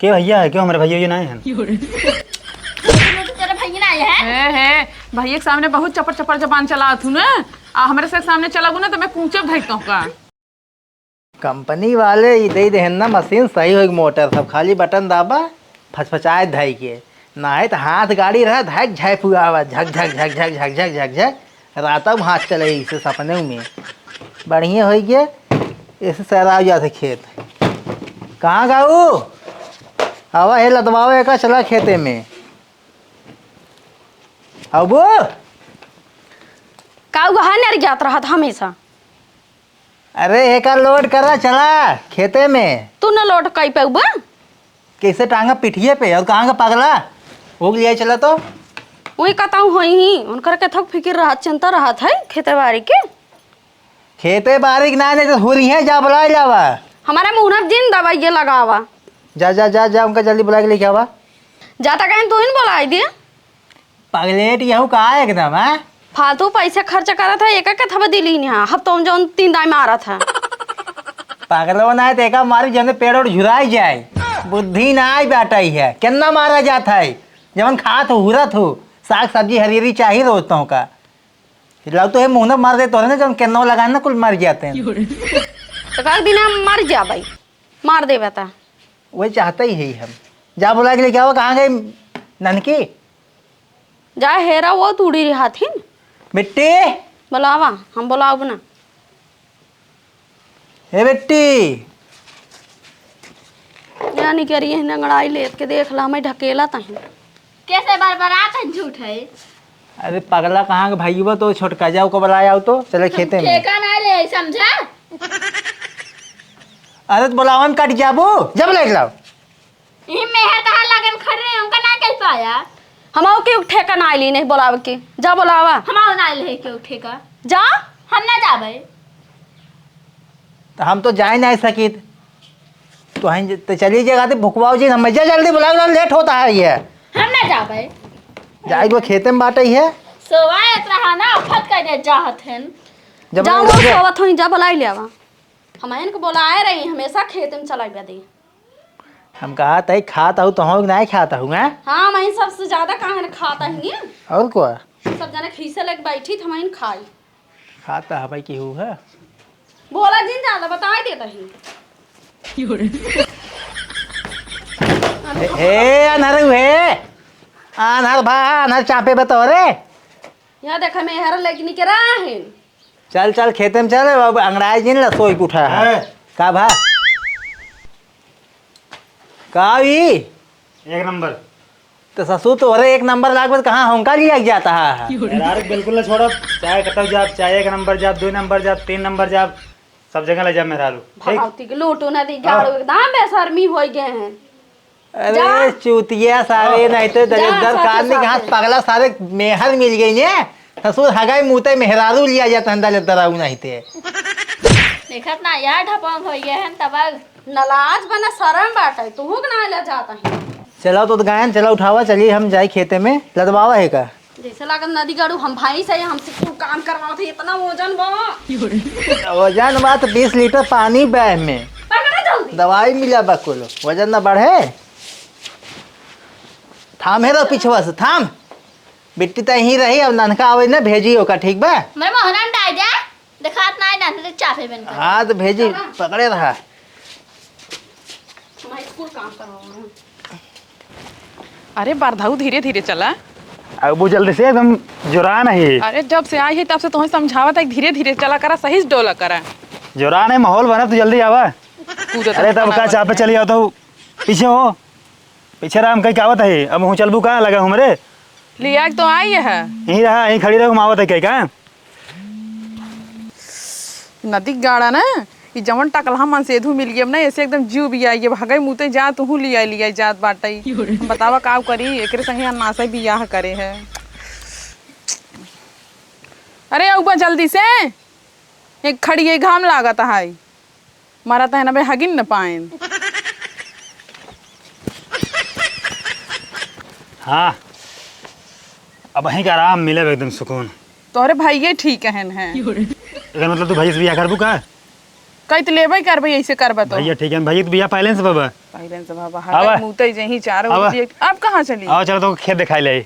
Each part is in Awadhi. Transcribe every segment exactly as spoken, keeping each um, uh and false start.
ये भैया है क्यों? हमारे भैया ये ना है। तेरे भैया ना आए हैं? हे, हे, भैया के सामने बहुत चपर चपर जबान चलावत हूँ ना, आ हमरे से सामने चलाबू ना तो मैं कूचे धइतों का। कंपनी वाले ई दे देहन ना मशीन, सही होई मोटर सब, खाली बटन दाबा, फचफचाए धई के, नाहीं तो हाथ गाड़ी रहा, धक झैप हुआ आवा, झक झक झक झक झक झक झक झक। रात में हाथ चले इसे सपने में। बढ़िया होई के, इसे सराव जाते खेत। कहाँ गाऊ? आवा हे लदवावे का, चला खेते में। अबू? का हुआ है नर जात रहत हमेशा? अरे एका लोड करा, चला खेते में। तू न लोड कई पेबा? कैसे टांगा पिठिए पे और कहाँ का पगला? हो गया, चला तो। वही कताऊ होई ही, उनकर कथक फिकिर रहत, चिंता रहत है खेते बाड़ी के। खेते बारी के ना, नहीं तो हुरी है, जा बुलाए लावा। हमारे मुँह न जिन दवाई ये लगावा। जा, जा, जा, जा, उनका जल्दी बुला के लेके आवा। जाता कहीं तू ही न बुलाई दे। पगलेट यहू का एकदम, हाँ? फालतू पैसा खर्च करत है, एक एक थवा दिली नहीं, हाँ, हफ्तों में जौन तीन दाई मारत है। पगलो ना है, तो एका मारी जने पेड़ और झुराई जाए। बुद्धि ना आई बाटई है, केतना मारा जात है, जवन खात हो, हुरत हो, साग सब्जी हरियरी चाही रोज तो का। लाओ तो हे मुंह ना मार दे तोरे ना, जवन केनो लगा ना कुल मर जाते हैं। तो कल बिना मर जा भाई, मार दे बता। वही चाहते ही है हम। जा बुला के लेके आओ, कहाँ गई ननकी? जा हेरा, वो तूड़ी रही हाथिन। बिट्टी। बुलावा, हम बुलाओ ना। ए बिट्टी। यानी करिए नंगड़ाई लेत के देख ला, मैं ढकेला तहीं। कैसे बरबरात है, झूठ है। अरे पगला, कहाँ के भाई बा तो छोटका, जाओ को बुलाया हो तो, चले खेते में। ठेका ना ले, समझा? अरे तो बुलावा में कट जाबू, जब लेके लाओ। ई मेहर कहाँ लगन खड़े हैं, उनका ना कह पाया। हम आओ के ठेका ना आइली नहीं बुलावे के, जा बुलावा। हम आओ ना आइल है के ठेका। जा। हम ना जाबे। तो हम तो जाए नहीं सकित। तो हम ज-, तो चली जाएगा तो भुकवाओ जी, हम जा जल्दी बुलाओ ना, लेट होता है ये। हम ना जाबे। जाए वो खेते में बाटे ही है। सोवा इतना है ना, आफत कर दे चाहत हैं। जब जा वो बुलाओ। सोवत होई, जा बुलाई ले आवा। हम इनको बुलाए रही, हमेशा खेते में चलाई बदे। हम कहा तई खात हूँ तो हूँ कि नहीं खात हूँ, हैं? हाँ, मैं सबसे ज्यादा काहे न खाता ही। और क्या? सब जने खीसे लेके बैठी, हम इन खाई। खाता है भाई की हूँ है। बोला जिन ज्यादा, बताई देता ही। हे, हे, अनहर हे। अनहर भा, अनहर चापे बतो रे। यहाँ देखा, मैं हर लेके निकरा है। चल, चल, खेते में चल, अब अंगड़ाई जिन ला, सोई के उठा है। हैं? का भा? का ई? एक नंबर। तो ससुर तोहरे एक नंबर लागत, कहाँ हमका लिया के जाता है? यार, बिल्कुल ना छोड़ब, चाहे कतौ जाब, चाहे एक नंबर जाब, दो नंबर जाब, तीन नंबर जाब, सब जगह ले जाब मेहरारू। ठीक? भगवती के लोटो ना दी, हाँ। गाड़ो एकदम बेशर्मी होई गए हैं। अरे जा। चूतिया सारे, हाँ। नहीं तो जा, दलिद्दर साथे, कान नहीं, कहाँ साथे। पगला सारे मेहर मिल गई ने। ससुर हगाई मुते मेहरारू लिया जाता है दलिद्दर आऊ नहीं ते। देखत ना यार, ढपंग होई गए हैं तब। नलाज बना शरम बाटे, तू के ना ले जाता है। चलाओ तो गायन, चला उठावा, चलिए हम जाए खेते में, लदवावा है का? जैसे लागत नदी गाड़ू, हम भाई से हमसे कुल काम करवावत है, इतना वजन बा। वजन बा तो बीस लीटर पानी बा में। पकड़ा जल्दी। दवाई मिला बा कुल, वजन ना बढ़े। थाम है रहो पीछवा से, थाम। बिट्टी तो यहीं रही, अब ननका आवे ना, भेजी ओका, ठीक बा? मैं मोहना में डाल दे, दिखात ना है ना, तो चापे बन कर। हाँ, तो भेजी, पकड़े रहा। हमारे कुल काम करवाओ। अरे बरधऊ, धीरे धीरे चला। अब वो जल्दी से एकदम जोरा नहीं। अरे जब से आई है तब से तुम्हें समझावत है, धीरे धीरे चला करा, सही से डोला करा। जोरा नहीं, माहौल बना, तू जल्दी आवा। कूदत अरे तब का चापे चली आओ तो पीछे हो, पीछे राम कहीं का आवत है, अब हूँ चलबू का लगा हमरे। लिया के तो आई है। यहीं रहा, यहीं खड़ी रहो, हम आवत है कहीं का। नदी गाड़ा ना, ई जवन टकलहा मन से एधू मिल गया ना, ऐसे एकदम जीव भी आई, अब हगई मुते जा, तुहू लिया, लिया जात बाटई। बतावा का करी, एकरे संगे अन्नासे बियाह करे है। अरे अउबा जल्दी से, एक खड़ी है, घाम लागत है, मरा तहन अबे हगिन न पाएन। हाँ, अब वहीं का आराम मिले एकदम सुकून। तोहरे भाइये ठीक हन हैं। एकर मतलब तू भाई से बियाह करबू का? कई त लेबे करबे, ऐसे करबे तो। भैया ठीक है, भैया तो भैया पहले से बाबा। पहले से बाबा, आवा। हगई मूतई जहीं चारों आवा। ओर दिए। अब कहाँ चली? आवा, चलो तो खेत दिखाई ले।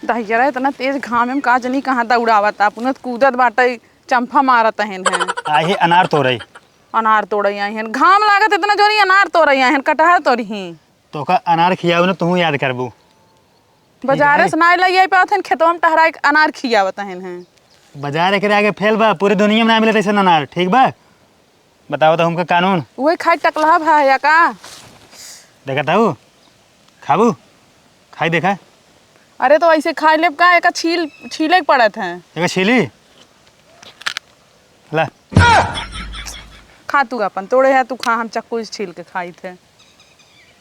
दहिजरा इतना तेज घाम में का जनी कहाँ दौड़ावत, अपना कूदत बाटे, चंफा मारत हन हैं। आहे अनार तोड़े। अनार तोड़े आई हन, घाम लागत इतना जोरी, अनार तोड़े आई हन, कटहर तोड़ही। तोका अनार खियाऊ ना, तुहू याद करबू। बाजारे से नाय लई आई पावत हन, खेतवा में टहराई के अनार खियावत हन हैं। बाजार एकरे आगे फेल बा, पूरी दुनिया में ना मिलत ऐसन अनार, ठीक बा? बताओ तो हमका कानून। उहे खाई टकलहा भा या का? देखत हऊ? खाबू? खाई देखा। अरे तो ऐसे खाई लेब का? एका छील, छीले के पड़त है। एका छीली? ला। खा तू अपन, तोड़े है तू खा, हम चक्कू से छील के खाई थे।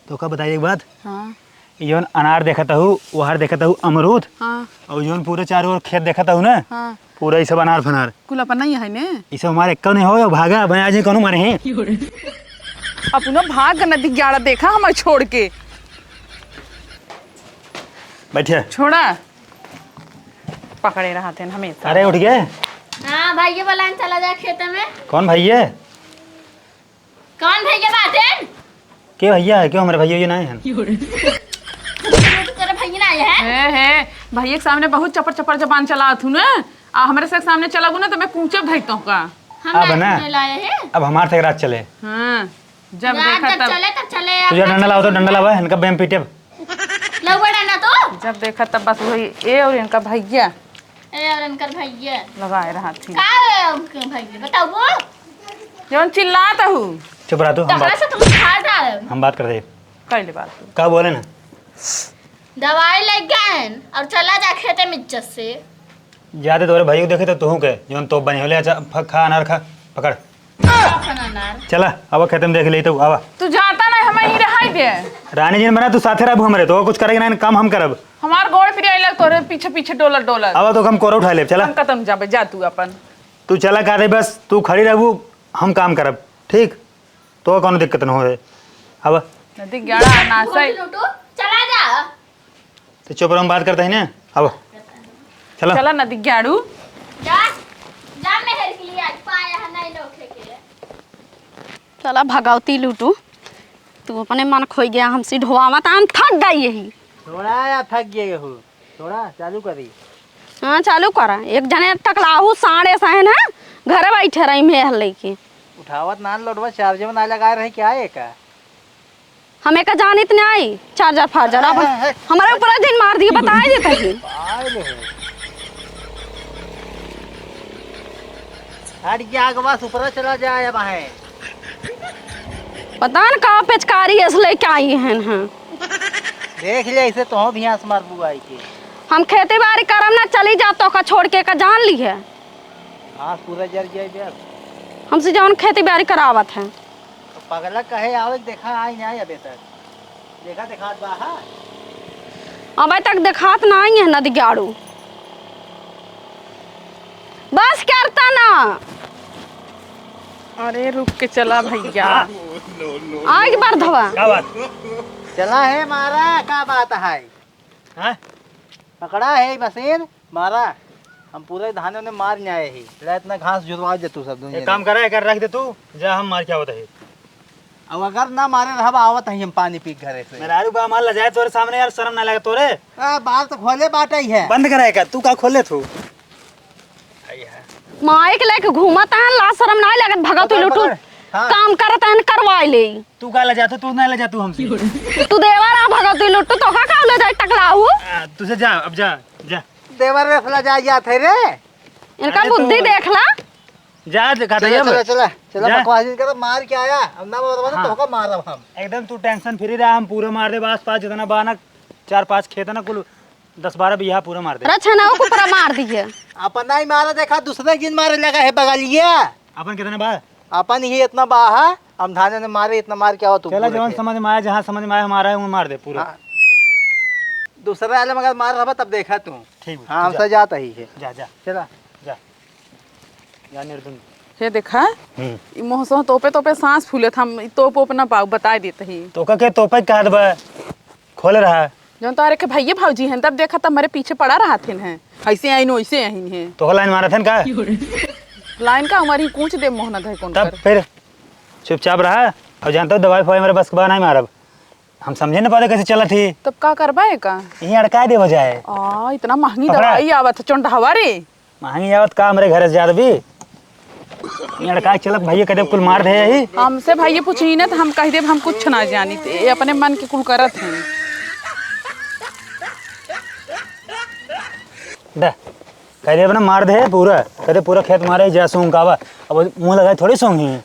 तो का बताई एक बात? हाँ। जौन अनार देखत हऊ, ओहर देखत हऊ अमरूद। हाँ। और जौन पूरे चारों ओर खेत देखत हऊ ना, हाँ। पूरा ई सब अनार फनार। कुल अपन नहीं है ने? ई सब हमारे एक्का नहीं हो, भागा, बना जी कोनो मारे हैं। अपनो भाग नदी ग्याड़ा देखा हमारे छोड़ के। बैठिए। छोड़ा। पकड़े रहत हैं हमेशा। अरे उठ गए? हाँ, भैया बोला चला जा खेत में। कौन भैया? कौन भैया बाटेन? के भैया है? क्यों हमारे भैया ये नहीं है? तोरे भैया ना आए हैं? हे, हे, भैया के सामने बहुत चपर चपर जबान चलात हूँ ना, आ हमरे से सामने चलाबू ना तो मैं कूचे धई तो का। हम अब ना ना। लाए हैं। अब हमारे से रात चले। हाँ, जब रात देखा जब तब। चले तब चले, तुझे अपना डंडा लाओ तो चले। डंडा लावा, इनका बेम पीटे। लउआ डंडा तो। जब देखा तब बस वही ए और इनका भैया। ए और इनकर भैया। लगाए रहत ही। का है उनके भैया? बताओ वो। जौन चिल्लात हूँ। चुप रह तू, हम तकरा बात, से तुम खा जा रहे हो। हम बात कर रहे। कैले बात तू। का बोले ना? दवाई ले गए और चला जा खेते में इज्जत से। जाते तोरे भाई को देखे तो तोहू के, जौन तोप बनी होले, अच्छा, फ-, खा अनार खा, पकड़। अपन अनार। चला, अब खेते में देख ले तो, आवा। तू जाता ना, हमें ही रहाई दे। रानी जी ने बना, तू साथे रहबू हमरे, तो कुछ करेगा ना, काम हम करब। हमार गोड़ पिराई लग तोरे पीछे पीछे डोलत डोलत। आवा तो हम कोरा उठा लेब, चला। हम कतम जाबे, जा तू अपन। तू चला का रे, बस तू खड़ी रहबू, हम काम करब, ठीक? तो कौनो दिक्कत न होए। अब नदी ग्याड़ा नासै। लूटू, चला जा। तो चुप रहो, हम बात करते हैं ना। अब चलो। चला नदी ग्याड़ू। जा, जा मेहर के लिए आज पाया है नहीं लोग के। चला भगवती लूटू, तू अपने मन खोई गया, हमसे ढोआवत आन थक गई यही। थोड़ा या थक गए हो। थोड़ा चालू करी। हाँ, चालू करा। एक जने टकलाहू साँड़े सहन है, घरे बैठे रही मेह लेके। उठावत ना लोडवा, चार्जर में ना लगाए रही क्या है का? हम एका जानित नहीं, चार्जर फार्जर। अब है, है, है। हमारे ऊपर जिन मार दिए, बताए देते हैं। आए ले हो। हट गया, आगे बस ऊपर चला जाए अब है। पता न का पेचकारी है, इसलिए क्या आई हैं, हाँ। देख ले, इसे तो हम भी आस मार बुआई के। हम खेती बाड़ी करम ना, चली जा तो का छोड़ के का जान ली है। घास पूरा जर जाए बे। हमसे जौन खेती बाड़ी करावत है। तो पगला कहे आवे, देखा आई ना अबे तक। देखा, देखात बा, हा? अबे तक देखात ना आई है नदी गाड़ू। बस करता ना। अरे रुक के चला भैया। आज बरधवा। का बात? चला है मारा, का बात है? हाँ? पकड़ा है मशीन, मारा। हम पूरे धान ने मार न्याय ही। ला इतना घास जुतवा दे तू सब दुनिया एक काम में। करा, एकर रख दे तू, जा हम मार के आवत है। अब अगर ना मारे रहब, आवत ही हम पानी पी के घरे से। मेहरारू बा, मार लजाए तोरे सामने यार, शर्म ना लगे तोरे? आ, बाल तो खोले बाटे ही है। बंद कराए का, तू का खोले तू? माइक लेके घूमत हन, लाज शरम नाय लागत, भगत पकड़, लुटू। पकड़। हाँ। काम करत हन, करवाई ले। तू का लजातू, तू ना लजातू हमसे। तू देवर आ भगत लुटू, तो का का लजाई टकलाऊ? आ, तुझे जा, अब जा, जा। देवर रे फला जा जात है रे। इनका अरे बुद्धि तू देख ला। जा, देखा था चला, ये चला, अब। चला, चला, जा। बकवास जिन कर मार के आया, अब ना बता, हाँ। तो का मारब हम। एकदम तू tension free रहा, हम पूरा मार दे, आस पास जितना बानक, चार पाँच खेत ना कुल दस बारह बीघा पूरा मार दे। रचना को पूरा मार दिए। अपन नहीं मारा, देखा, दूसरे दिन मारे लगा है बगलिया। अपन कितना बा? अपन ही इतना बा है, हम धान ने मारे, इतना मार के आओ तू चला, पूरे जौन खेत। समझ में आया, जहाँ समझ में आया, हमारा है, वो मार दे पूरा। हाँ। दूसरा आले मगर मार रहा, तब देखा तू। ठीक बा, हाँ, तू जा। हमसे जात ही है। जा, जा। चला। जा। जा निर्दुन। हे देखा, हम्म। ई मोहसवा तोपे तोपे सांस फूलत, हम ई तोप ओप ना पाऊ, बताए देत ही। तो का के तोपे कहत बा? खोले रहा। जौन तोहरे के भैये भौजी हैं, तब देखा तब हमरे पीछे पड़ा रहत हैं। ऐसे आइन, वैसे आइन है। तो लाइन मारत हन का? लाइन का हमारी कूच दे मोहनत है कौन तब कर? फिर चुपचाप रहा। और जानता हूँ, दवाई फवाई मेरे बस के बा नहीं मारब। हम समझे न पाते कैसे चलत ही। तब का करबा है का? यहीं अड़काए दे बजाए। आ, इतना महंगी पकड़ा। दवाई आवत है, चोंडहवा रे। महंगी आवत का, हमरे घर से ज्यादा भी। यहीं अड़काए चलत भैया, कदे कुल मार दे यही। हमसे भैया पूछी न, तो हम कह देब हम कुछ ना जानी, ते अपने मन के कुल करत हैं। दे, कह देब ना मार दे पूरा, कह दे पूरा खेत मारे जा सूंघ का बा। अब मुंह लगाए थोड़ी सूंघी।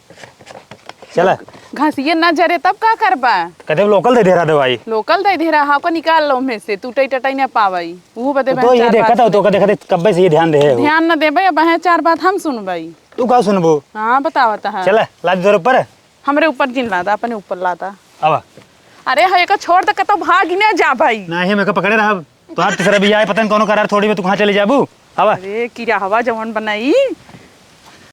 चला। घासिये ना जरे तब का करबा? कह देब लोकल दे दे रहा दवाई। लोकल दे दे रहा, आपको निकाल लो में से, टूटई टटई ना पावई। वो बदे तो, बहन तो ये चार देखा बात था, तो सुन। कदे कदे कब्बे से ये ध्यान दे है वो। ध्यान न देबे, अब बहन चार बात हम सुनबई। तू का सुनबो? हाँ, बतावत है। चला, लाद तोर ऊपर। हमरे ऊपर जिन लादा, अपने ऊपर लादा। आवा। अरे, हाँ, एका छोड़ दे, कतो भाग ही ना जा भाई। नाही, हम एका पकड़े रहब। तोहार तीसरा बियाह है, पता नहीं कौनो करार थोड़ी में तू कहाँ चले जाबू। आवा। अरे, किरा हवा जवन बनाई।